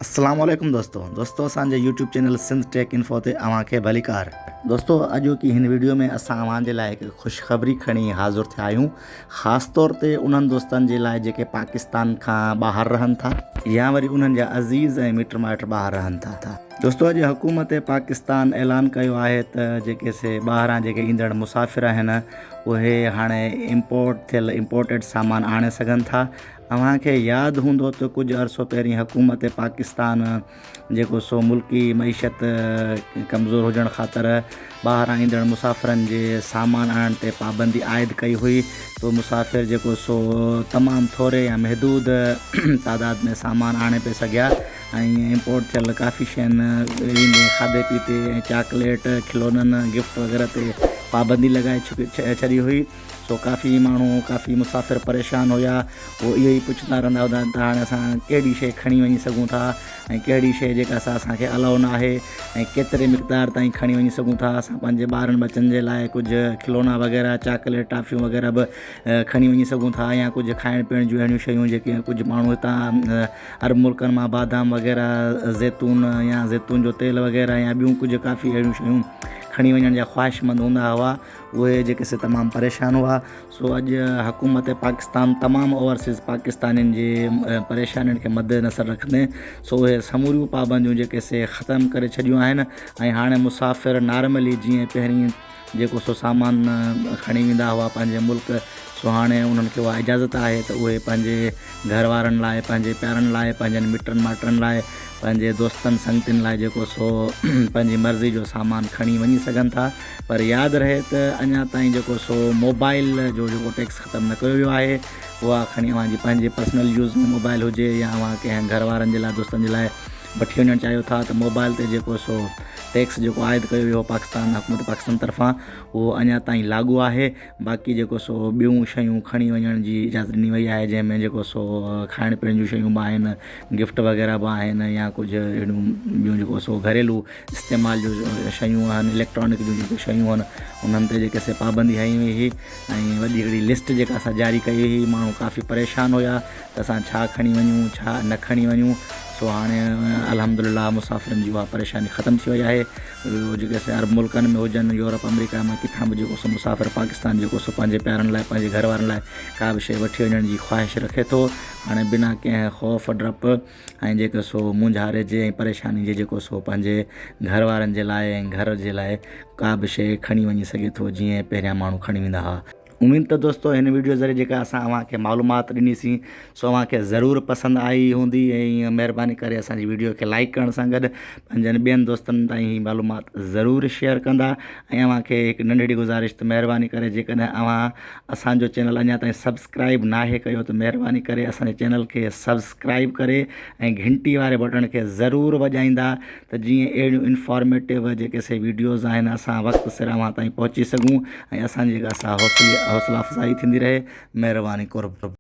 السلام عليڪم دوستو دوستو اسان جي YouTube channel Sindh tech info تي اوهان کي ڀليڪار. دوستو اڄوڪي هن ويڊيو ۾ اسان اوهان جي لاء هڪ خوشخبري کڻي حاضر ٿيا آهيون خاص طور تي انهن دوستن جي لاء جيڪي پاڪستان کان ٻاهر رهن ٿا يا وري انهن جا عزيز ۽ مٽ مائٽ ٻاهر رهن ٿا. دوستو اڄ حڪومت پاڪستان اعلان ڪيو آهي ته جيڪي سي ٻاهران جيڪي ايندڙ مسافر آهن اهي هاڻي امپورٽ ٿيل امپورٽيڊ سامان آڻي سگهن ٿا اوهان کي ياد هوندو ته ڪجهه عرصو پهرين حڪومت پاڪستان جيڪو سو ملڪي معيشت ڪمزور هجڻ خاطر ٻاهران ايندڙ مسافرن جي سامان آڻڻ تي پابندي عائد ڪئي هئي ته مسافر جيڪو سو تمام ٿوري يا محدود تعداد ۾ سامان آڻي پئي سگهيا ۽ امپورٽ ٿيل ڪافي شين ويندي کاڌي پيتي ۽ چاڪليٽ کلونن گفٽ وغيره تي پابندي لڳائي ڇڏي هئي. سو ڪافي ماڻهو ڪافي مسافر پريشان هيا هو اهو ئي پڇندا رهندا هوندا ته هاڻي اسان ڪهڙي شيء کڻي وڃي سگهون ٿا ۽ ڪهڙي شيء جيڪا سا اسان کي الاؤ نه آهي ۽ ڪيتري مقدار تائين کڻي وڃي سگهون ٿا اسان پنهنجي ٻارن ٻچن جي لاء ڪجهه کلونا وغيره چاڪليٽ ٽافيون وغيره به کڻي وڃي سگهون ٿا يا ڪجهه کائڻ پيئڻ جون اهڙيون شيون جيڪي ڪجهه ماڻهو هتان عرب ملڪن مان بادام وغيره زيتون يا زيتون جو تيل وغيره يا ٻيون ڪجهه ڪافي اهڙيون شيون کڻي وڃڻ جا خواهشمند هوندا هئا اهي جيڪي سي تمام پريشان هئا سو اڄ حڪومت پاڪستان تمام اوورسيز پاڪستانين جي پريشانين کي مد نظر رکندي سو اهي سموريون پابنديون جيڪي سي ختم ڪري ڇڏيون آهن ۽ هاڻي مسافر نارملي جيئن پهرين جيڪو سو سامان کڻي ويندا هئا پنهنجي ملڪ سو هاڻي انهن کي اها اجازت آهي ته اهي پنهنجي گهر وارن لاء پنهنجي پيارن لاء پنهنجن مٽن مائٽن لاء پنهنجي دوستن سنگتين لاء جيڪو سو پنهنجي مرضي جو سامان کڻي وڃي سگهن ٿا پر ياد رهي ته اڃا تائين جيڪو سو موبائل جو جيڪو ٽيڪس ختم نه ڪيو ويو آهي اها کڻي اوهان جي پنهنجي پرسنل يوز ۾ موبائل هجي يا اوهان ڪنهن گهر وارن جي لاء دوستن جي لاء وٺي وڃڻ چاهيو ٿا ته موبائل تي جيڪو سو ٽيڪس جيڪو عائد ڪيو ويو هو پاڪستان حڪومت پاڪستان طرفان اهو اڃا تائين لاڳو آهي باقي جيڪو سو ٻيون شيون کڻي وڃڻ جي اجازت ڏني وئي آهي جنهن ۾ جيڪو سو کائڻ پيئڻ جون شيون به آهن گفٽ وغيره به آهن يا ڪجهه اهڙيون ٻيون جيڪو سو گهريلو استعمال جون شيون آهن اليڪٽرانڪ جون جيڪي شيون آهن انهن تي جيڪي سي پابندي هنئي وئي هئي ۽ وڏي هڪڙي لسٽ جيڪا اسان جاري ڪئي هئي ماڻهو ڪافي پريشان هيا ته اسان ڇا کڻي وڃون ڇا نه کڻي وڃون سو هاڻي الحمد لله مسافرن جي اها پريشاني ختم ٿي وئي آهي جيڪي سي عرب ملڪن ۾ هجن يورپ آمريڪا مان ڪٿان به جيڪو سو مسافر پاڪستان جيڪو سو پنهنجي پيارن لاء پنهنجي گهر وارن لاء ڪا به شيء وٺي وڃڻ جي خواهش رکي ٿو هاڻي بنا ڪنهن خوف ڊپ ۽ جيڪو سو مونجهاري جي ۽ پريشاني جي جيڪو سو پنهنجي گهر وارن جي لاء ۽ گهر جي لاء ڪا به شيء کڻي وڃي سگهي ٿو جيئن پهريان ماڻهو کڻي ويندا هئا. اميد ته دوستو هن ويڊيو ذريعي جيڪا اسان اوهان کي معلومات ڏني سين سو اوهان کي ضرور پسند آئي هوندي ۽ مهرباني ڪري اسان جي ويڊيو کي لائڪ ڪرڻ سان گڏ پنهنجن ٻين دوستن تائين هي معلومات ضرور شيئر ڪندا ۽ اوهان کي هڪ ننڍڙي گذارش ته مهرباني ڪري جيڪڏهن اوهان اسان جو چينل اڃا تائين سبسڪرائب ناهي ڪيو ته مهرباني ڪري اسان جي چينل کي سبسڪرائب ڪري ۽ گهنٽي واري بٽڻ کي ضرور وڄائيندا ته جيئن اهڙيون انفارميٽو جيڪي سي ويڊيوز آهن اسان وقت سر اوهان تائين پهچي سگهون ۽ اسان جي جيڪا سا حوصلي حوصلا افزائي ٿيندي رهي مهرباني قرب.